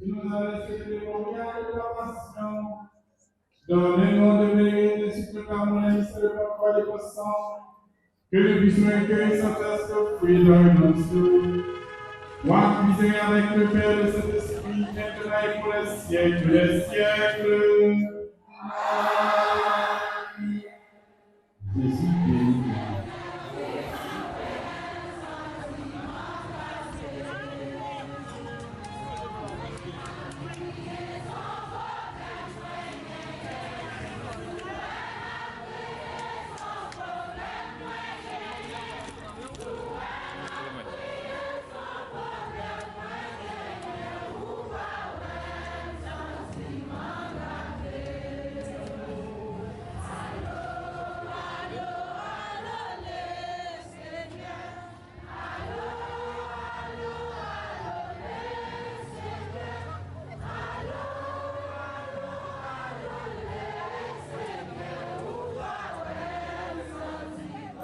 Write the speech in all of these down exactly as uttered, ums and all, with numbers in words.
Nous avons célébré le mémorial de la Passion. Dans le nom de Marie, de Jésus, de l'amour, de la miséricorde, de la croix, de la sang, que nous puissions accueillir sans cesse le fruit de la rédemption. Roi, miséricorde avec le Père, le Saint-Esprit, maintenant et pour les siècles des siècles. Amen. Jezi beni.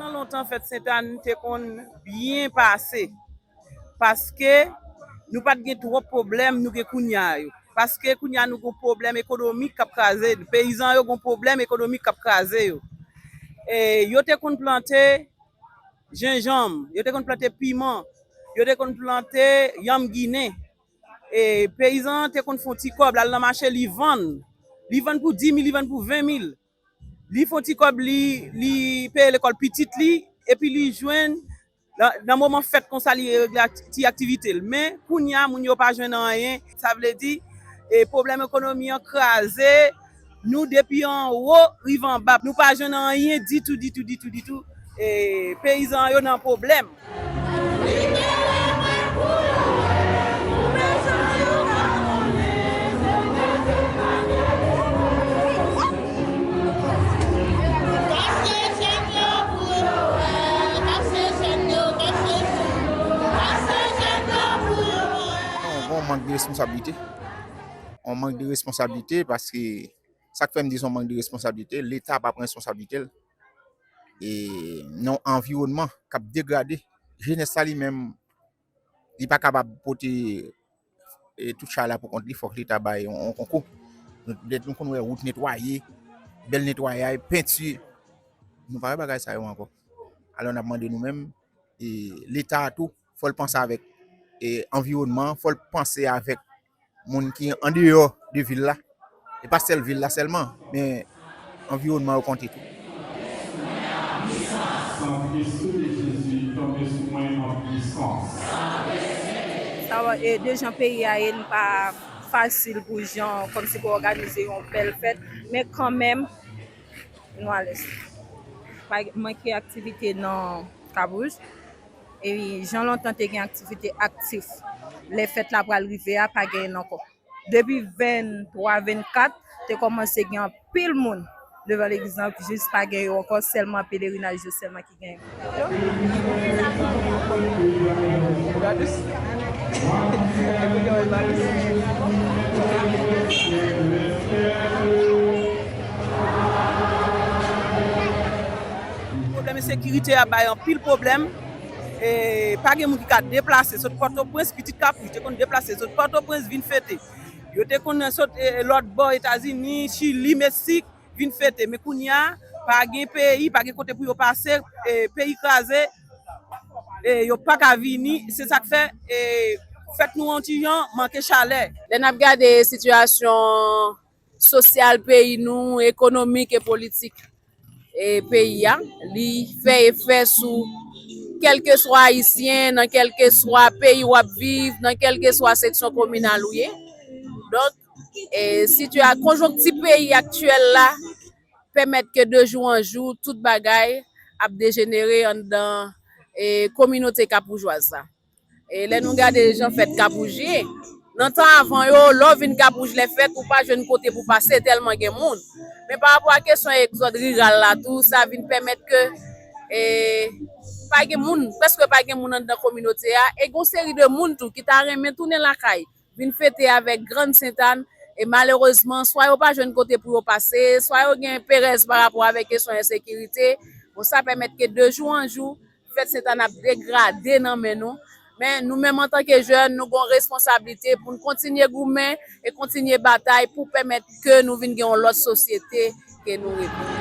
Tan lontan, fèt Sentàn te konn byen pase. Paske nou pa t gen twòp pwoblèm nou gen kounye a yo. Paske kounye a nou gen pwoblèm ekonomik k ap kraze. Peyizan yo gen pwoblèm ekonomik k ap kraze yo. E yo te konn plante jenjanm, yo te konn plante piman, yo te konn plante yanm ginen. E peyizan an te konn fè yon ti kòb, l al nan mache, li vann. Li vann pou dis mil, li vann pou ven mil. Li fè yon ti kòb, li, li peye lekòl pitit li, epi li jwenn nan, nan moman fèt konsa, li regle ak-, ti aktivite l. Men, kounye a, moun yo pa jwenn anyen. Sa vle di, e, pwoblèm ekonomi an kraze nou depi anwo rive anba. Nou pa jwenn anyen ditou, ditou, ditou, ditou. E, peyizan yo nan pwoblèm. Yon bon mank de responsablite. Yon mank de responsablite paske sa k fè m di se yon mank de responsablite, Leta pa pran responsablite l. E nan yon anviwònman k ap degrade, jenès la li menm, li pa kapab pote, e, tout chay la pou kont li, fòk Leta bay yon, yon konkou. Nou, petèt nou konn wè wout netwaye, bèl netwayay, penti. Nou pa wè bagay sa yo ankò. Alò n ap mande nou menm, e, Leta a tou, fò l panse avèk, e, anviwònman an, fò l panse avèk moun ki andeyò de vil la. E pa sèl vil la sèlman, men anviwònman yo konte tou. Sanktifye Jezi, tonbe sou mwen an pwisans. Sa w, e, de jan peyi a ye, n pa fasil pou jan kòmsi pou òganize yon bèl fèt, men kanmenm, nou alèz. Pa manke aktivite nan Kabouj. E jan lontan te gen aktivite aktif, lè fèt la pral rive a, pa genyen ankò. Depi venntwa, vennkat, te kòmanse gen anpil moun devan legliz lan, jis pa gen yo ankò, sèlman pelerinaj yo sèlman ki gen. Pwoblèm ensekirite a bay anpil pwoblèm. E pa gen moun ki ka deplase sot Pòtoprens, pitit Kapouj te konn deplase sot Pòtoprens vin fete. Yo te konn sot, e, lòt bò, Etazini, Chili, Meksik, vin fete. Men kounye a, pa gen peyi, pa gen kote pou yo pase, e, peyi kraze, e, yo pa ka vini. Se sa k fè, e, fèt nou an ti jan manke chalè. Lè n ap gade sitiyasyon sosyal peyi nou, ekonomik e politik, e, peyi a, li fè efè sou kèlkeswa Ayisyen, nan kèlkeswa peyi w ap viv, nan kèlkeswa seksyon kominal ou ye. Donk, e, sitya-, konjonkti peyi aktyèl la pèmèt ke de jou an jou, tout bagay ap dejenere anndan, e, kominote kapoujwaz la. E lè nou gade jan fèt Kapouj ye, nan tan avan yo, lè w vin Kapouj lè fèt, ou pa jwenn kote pou pase tèlman gen moun. Men pa rapò a kesyon egzòd riral la tou, sa vin pèmèt ke, e, pa gen moun, prèske pa gen moun anndan kominote a, e gen yon seri de moun tou ki ta renmen tounen lakay, vin fete avèk Grann Sentàn, e malerezman, swa yo pa jwenn kote pou yo pase, swa yo gen perèz pa rapò avèk kesyon ensekirite. Bon, sa pèmèt ke de jou an jou, fèt Sentàn ap degrade nan men nou. Men nou menm antanke jèn, nou gen yon responsablite pou n kontinye goumen e kontinye batay pou pèmèt ke nou vin gen yon lòt sosyete ke nou rete.